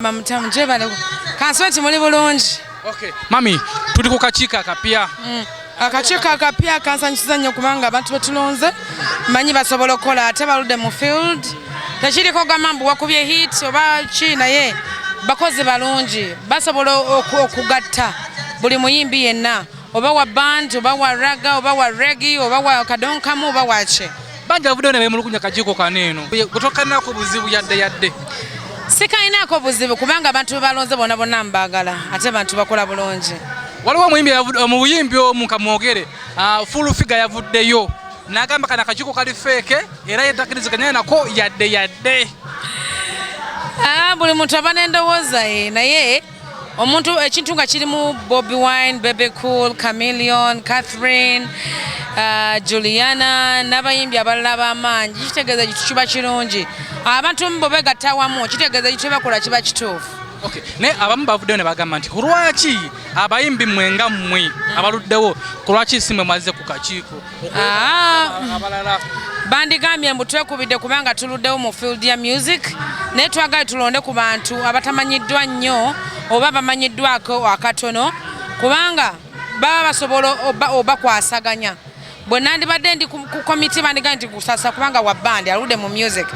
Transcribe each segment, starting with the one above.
Mutamu gyebale, kansibe nti muli bulungi. Okay. Mami, tuli ku kakiiko akapya. Akakiiko akapya kansanyusiza nnyo kubanga abantu betulonze manyi basobola okukola, ate baludde mu field. Tekiriko gamba mbu wakubye hit oba ki, naye bakozi balungi, basobola okugatta buli muyimbi yenna, oba wa band, oba wa ragga, oba wa reggae, oba wa kadonkamu, oba waki. Bangi bavuddeyo ne beemulugunya kakiiko kano eno. Gwe tokalinaako buzibu yadde yadde? Sikalinaako buzibu kubanga abantu bebalonze bonna bonna mbaagala, ate bantu bakola bulungi. Waliwo omuyimbi mu buyimbi omu kamwogere, Full Figure, yavuddeyo n'agamba kano akakiiko kali fake era yetakkiriziganya nako yadde yadde. Ah, buli muntu aba n'endowooza ye, naye omuntu ekintu nga kirimu Bobi Wine, Bebe Cool, Chameleon, Catherine, Juliana n'abayimbi abalala b'amaanyi, kitegeeza kintu kiba kirungi. Abantu bo begatta wamu, kitegeeza ekintu kyebakola kiba kituufu. Okay. Naye abamu bavuddeyo ne bagamba nti lwaki abayimbi mmwe nga mmwe abaluddewo, ku lwaki si mmwe mwazze ku kakiiko abalala? Bandigambye mbu twekubidde kubanga tuluddewo mu field ya music, naye twagala tulonde ku bantu abatamanyiddwa nnyo oba bamanyiddwako akatono, kubanga baba basobola obakwasaganya. Bwe nandibadde ndi ku komiti, bandigambye nti kusasa kubanga wa band, aludde mu music,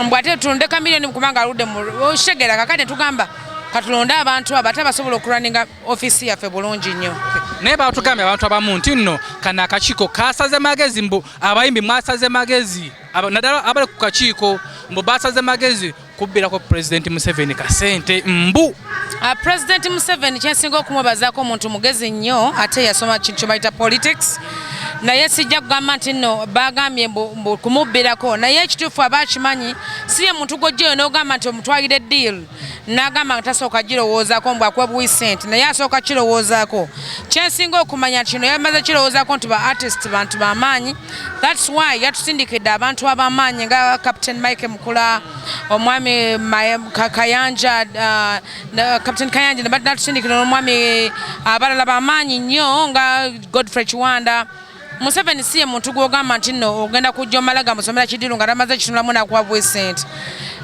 mbw ate tulonde Chameleon kubanga aludde mu oshegera. Kakati netugamba katulonde abantu abo ate basobola okurunninga ofiisi yaffe bulungi nnyo. Naye batugambye abantu abamu nti nno kano akakiiko kasaze magezi, mbu abayimbi mwasaze magezi, naddala abali ku kakiiko, mbu basaze magezi kubbirako Pulezidenti Museveni kasente mbu. President Museveni kyensinga okumwebazaako, omuntu mugezi nnyo, ate yasoma kintu kye bayita politics. Naye sijja kugamba nti nno bagambye mbu kumubbirako, naye ekituufu aba akimanyi, si ye muntu gw'ojjayo n'ogamba nti omutwalire deal n'agamba nga tasooka girowoozaako mbu akuwa buwi sente, naye asooka kirowoozaako. Kyensinga okumanya nti kino yamaze kirowoozaako nti ba artist bantu b'amaanyi. That's why yatusindikidde abantu ab'amaanyi nga Captain Mike Mukula, omwami Kayanja, Captain Kayanja, natusindikira n'omwami abalala b'amaanyi nnyo nga Godfrey Kiwanda. Museveni si ye muntu gw'ogamba nti nno ogenda kujja omala gamusomera kidiru nga tamaze kitunulamu nakuwa bwe sente.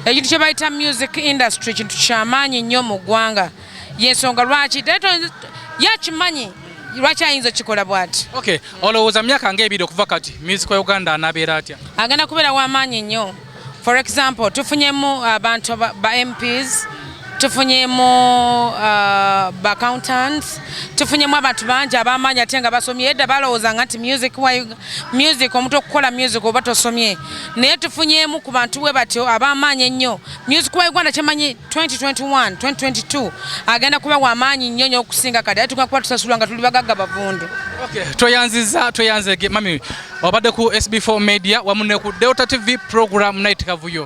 Ekintu kye bayita music industry kintu kyamaanyi nnyo mu ggwanga, yensonga lwaki yakimanyi lwaki ayinza okikola bw'ati. Okay, olowooza myaka nga 2 okuva kati music wa Uganda anaabeera atya? Agenda kubeera w'amaanyi nnyo. For example, tufunyemu abantu ba MPs, tufunyemu ba accountants, tufunyemu abantu bangi ab'amaanyi ate nga basomye. Edda balowoozanga nti music wa music, omuntu okukola music oba tosomye, naye tufunyemu ku bantu bwe batyo ab'amaanyi ennyo. Music wa Uganda kyemanyi 2021 2022 agenda kuba w'amaanyi nnyo nnyo okusinga kati, ate tugenda kuba tusasulwa nga tuli bagagga bavundu. Okay, tweyanziza, tweyanzege mami. Obadde ku SB4 Media wamu ne ku Delta TV, program Night Kavuyo.